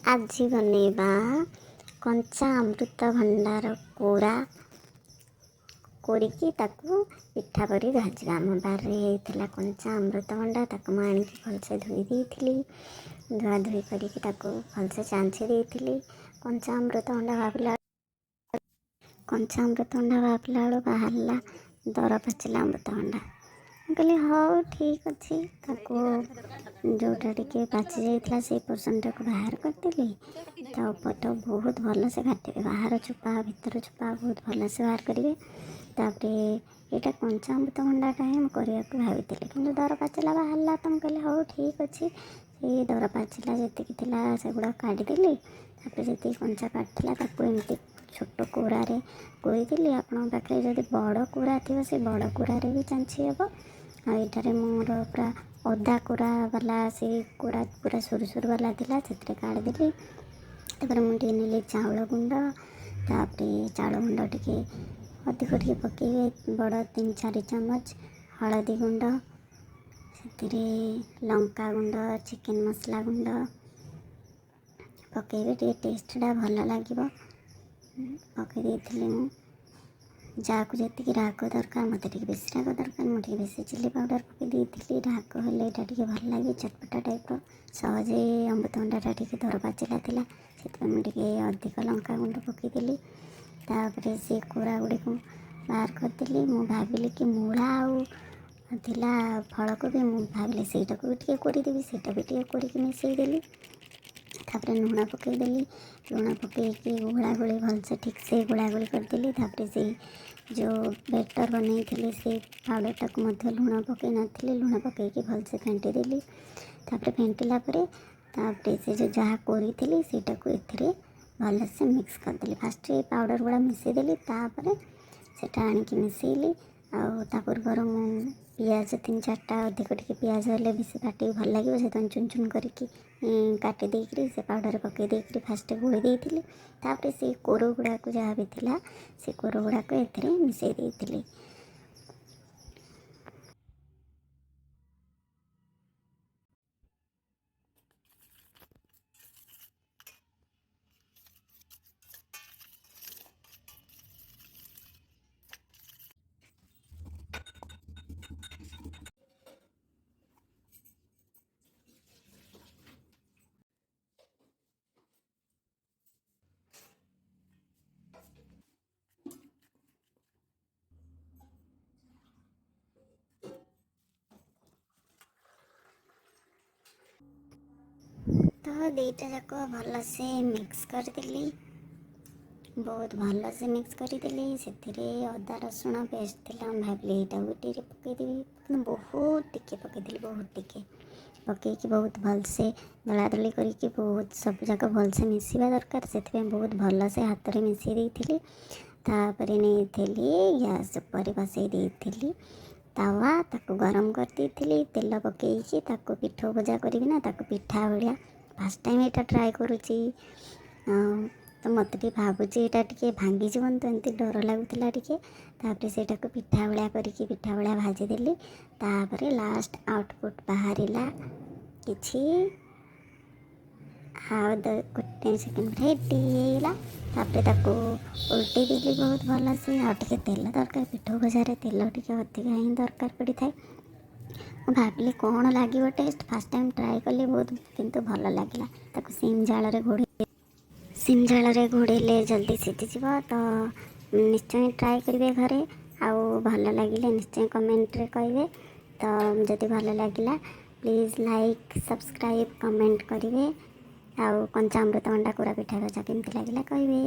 ଆଜି ବନେଇବା କଞ୍ଚା ଅମୃତଭଣ୍ଡାର କୋରା। କୋରିକି ତାକୁ ପିଠା ପରି ଭାଜିବା। ଆମ ବାରିରେ ହେଇଥିଲା କଞ୍ଚା ଅମୃତଭଣ୍ଡା, ତାକୁ ମୁଁ ଆଣିକି ଭଲସେ ଧୋଇ ଦେଇଥିଲି। ଧୁଆ ଧୋଇ କରିକି ତାକୁ ଭଲସେ ଚାଞ୍ଚି ଦେଇଥିଲି। କଞ୍ଚା ଅମୃତଭଣ୍ଡା ଭାବିଲା ବେଳୁ ବାହାରିଲା ଦର ପାଚିଲା ଅମୃତଭଣ୍ଡା। ମୁଁ କହିଲି, ହଉ ଠିକ୍ ଅଛି। ତାକୁ ଯେଉଁଟା ଟିକେ ପାଚି ଯାଇଥିଲା, ସେଇ ପୋର୍ସନଟାକୁ ବାହାର କରିଦେଲି। ତା ଉପରଟା ବହୁତ ଭଲସେ କାଟିବେ। ବାହାର ଚୋପା, ଭିତର ଚୋପା ବହୁତ ଭଲସେ ବାହାର କରିବେ। ତାପରେ ଏଇଟା କଞ୍ଚା ଅମୃତଭଣ୍ଡାଟା ହିଁ ମୁଁ କରିବାକୁ ଭାବିଥିଲି, କିନ୍ତୁ ଦର ପାଚିଲା ବାହାରିଲା ତ ମୁଁ କହିଲି, ହଉ ଠିକ୍ ଅଛି। ସେଇ ଦର ପାଚିଲା ଯେତିକି ଥିଲା, ସେଗୁଡ଼ାକ କାଢ଼ିଦେଲି। ତାପରେ ଯେତିକି କଞ୍ଚା କାଟିଥିଲା, ତାକୁ ଏମିତି ଛୋଟ କୋରାରେ କୋରିଦେଲି। ଆପଣଙ୍କ ପାଖରେ ଯଦି ବଡ଼ କୋରା ଥିବ, ସେ ବଡ଼ କୋରାରେ ବି ଚାଞ୍ଚି ହେବ। ଆଉ ଏଇଟାରେ ମୋର ପୁରା ଅଦା କୋରା ବାଲା, ସେଇ କୋରା ପୁରା ସରୁ ସରୁ ବାଲା ଥିଲା, ସେଥିରେ କାଢ଼ିଦେଲି। ତାପରେ ମୁଁ ଟିକେ ନେଲି ଚାଉଳ ଗୁଣ୍ଡ। ତାପରେ ଚାଉଳ ଗୁଣ୍ଡ ଟିକେ ଅଧିକ ଟିକେ ପକାଇବେ, ବଡ଼ 3-4 ଚାମଚ। ହଳଦୀ ଗୁଣ୍ଡ, ସେଥିରେ ଲଙ୍କା ଗୁଣ୍ଡ, ଚିକେନ୍ ମସଲା ଗୁଣ୍ଡ ପକାଇବେ, ଟିକେ ଟେଷ୍ଟଟା ଭଲ ଲାଗିବ। ପକାଇ ଦେଇଥିଲି ମୁଁ। ଯାହାକୁ ଯେତିକି ରାଗ ଦରକାର, ମୋତେ ଟିକେ ବେଶୀ ରାଗ ଦରକାର, ମୁଁ ଟିକେ ବେଶୀ ଚିଲି ପାଉଡ଼ର ପକାଇ ଦେଇଥିଲି। ରାଗ ହେଲେ ଏଇଟା ଟିକେ ଭଲ ଲାଗେ, ଚଟପଟା ଟାଇପ୍ର। ସହଜେ ଅମୃତଭଣ୍ଡାଟା ଟିକେ ଦର ପାଚିଲା ଥିଲା, ସେଥିପାଇଁ ମୁଁ ଟିକେ ଅଧିକ ଲଙ୍କା ଗୁଣ୍ଡ ପକାଇଦେଲି। ତାପରେ ସେ କୋରା ଗୁଡ଼ିକୁ ବାହାର କରିଦେଲି। ମୁଁ ଭାବିଲି କି ମୂଳା ଆଉ ଥିଲା ଫଳକୁ ବି, ମୁଁ ଭାବିଲି ସେଇଟାକୁ ବି ଟିକେ କୋରିଦେବି। ସେଇଟା ବି ଟିକେ କୋରିକି ମିଶାଇ ଦେଲି। ତାପରେ ଲୁଣ ପକାଇଦେଲି। ଲୁଣ ପକାଇକି ଗୋଳା ଗୋଳି ଭଲସେ, ଠିକ୍ସେ ଗୋଳା ଗୋଳି କରିଦେଲି। ତାପରେ ସେଇ ଯେଉଁ ବେଟର୍ ବନେଇଥିଲି, ସେଇ ପାଉଡ଼ରଟାକୁ ମଧ୍ୟ ଲୁଣ ପକାଇ ନଥିଲି, ଲୁଣ ପକାଇକି ଭଲସେ ଫେଣ୍ଟି ଦେଲି। ତାପରେ ଫେଣ୍ଟିଲା ପରେ, ତାପରେ ସେ ଯେଉଁ ଯାହା କୋରିଥିଲି, ସେଇଟାକୁ ଏଥିରେ ଭଲସେ ମିକ୍ସ କରିଦେଲି। ଫାଷ୍ଟ ଏ ପାଉଡ଼ର ଗୁଡ଼ା ମିଶାଇଦେଲି, ତାପରେ ସେଇଟା ଆଣିକି ମିଶାଇଲି। ଆଉ ତା ପୂର୍ବରୁ ମୁଁ ପିଆଜ ତିନି ଚାରିଟା, ଅଧିକ ଟିକେ ପିଆଜ ହେଲେ ବେଶୀ ପାଟିକି ଭଲ ଲାଗିବ, ସେଥିପାଇଁ ଚୁନ ଚୁନ କରିକି କାଟି ଦେଇକିରି ସେ ପାଉଡ଼ର ପକାଇ ଦେଇକିରି ଫାଷ୍ଟ ଗୋଳି ଦେଇଥିଲି। ତାପରେ ସେଇ କୋର ଗୁଡ଼ାକୁ, ଯାହା ବି ଥିଲା, ସେ କୋର ଗୁଡ଼ାକୁ ଏଥିରେ ମିଶାଇ ଦେଇଥିଲି। ତ ଦୁଇଟା ଯାକ ଭଲସେ ମିକ୍ସ କରିଦେଲି, ବହୁତ ଭଲସେ ମିକ୍ସ କରିଦେଲି। ସେଥିରେ ଅଦା ରସୁଣ ପେଷ୍ଟ ଥିଲା, ମୁଁ ଭାବିଲି ଏଇଟାକୁ ଟିକେ ପକାଇଦେବି, କିନ୍ତୁ ବହୁତ ଟିକେ ପକାଇଦେଲି। ବହୁତ ଟିକେ ପକାଇକି ବହୁତ ଭଲସେ ଦଳାଦଳି କରିକି, ବହୁତ ସବୁଯାକ ଭଲସେ ମିଶିବା ଦରକାର, ସେଥିପାଇଁ ବହୁତ ଭଲସେ ହାତରେ ମିଶାଇ ଦେଇଥିଲି। ତାପରେ ନେଇଥିଲି ଗ୍ୟାସ୍ ଉପରେ ବସାଇ ଦେଇଥିଲି ତାୱା, ତାକୁ ଗରମ କରିଦେଇଥିଲି। ତେଲ ପକାଇକି ତାକୁ ପିଠଉ ଭଜା କରିବି ନା, ତାକୁ ପିଠା ଭଳିଆ। ଫାର୍ଷ୍ଟ ଟାଇମ୍ ଏଇଟା ଟ୍ରାଏ କରୁଛି ତ ମୋତେ ଟିକେ ଭାବୁଛି ଏଇଟା ଟିକେ ଭାଙ୍ଗିଯିବନି ତ, ଏମିତି ଡର ଲାଗୁଥିଲା ଟିକେ। ତାପରେ ସେଇଟାକୁ ପିଠା ଭଳିଆ କରିକି ପିଠା ଭଳିଆ ଭାଜିଦେଲି। ତାପରେ ଲାଷ୍ଟ ଆଉଟପୁଟ୍ ବାହାରିଲା କିଛି ଆଉ ଗୋଟେ ସେକେଣ୍ଡ, ରେଡ଼ି ହେଇଗଲା। ତାପରେ ତାକୁ ଓଲଟେଇ ଦେଲି ବହୁତ ଭଲସେ। ଆଉ ଟିକେ ତେଲ ଦରକାର, ପିଠଉ ଭଜାରେ ତେଲ ଟିକେ ଅଧିକା ହିଁ ଦରକାର ପଡ଼ିଥାଏ। ମୁଁ ଭାବିଲି କ'ଣ ଲାଗିବ ଟେଷ୍ଟ, ଫାର୍ଷ୍ଟ ଟାଇମ୍ ଟ୍ରାଏ କଲି, ବହୁତ କିନ୍ତୁ ଭଲ ଲାଗିଲା। ତାକୁ ସିମ୍ ଜାଳରେ ଘୋଡ଼େଇଲେ ଜଲ୍ଦି ସିଝିଯିବ। ତ ନିଶ୍ଚୟ ଟ୍ରାଏ କରିବେ ଘରେ, ଆଉ ଭଲ ଲାଗିଲେ ନିଶ୍ଚୟ କମେଣ୍ଟରେ କହିବେ। ତ ଯଦି ଭଲ ଲାଗିଲା, ପ୍ଲିଜ୍ ଲାଇକ୍, ସବସ୍କ୍ରାଇବ୍, କମେଣ୍ଟ କରିବେ। ଆଉ କଞ୍ଚା ଅମୃତଭଣ୍ଡା କୋରା ପିଠା ଭଜା କେମିତି ଲାଗିଲା କହିବେ।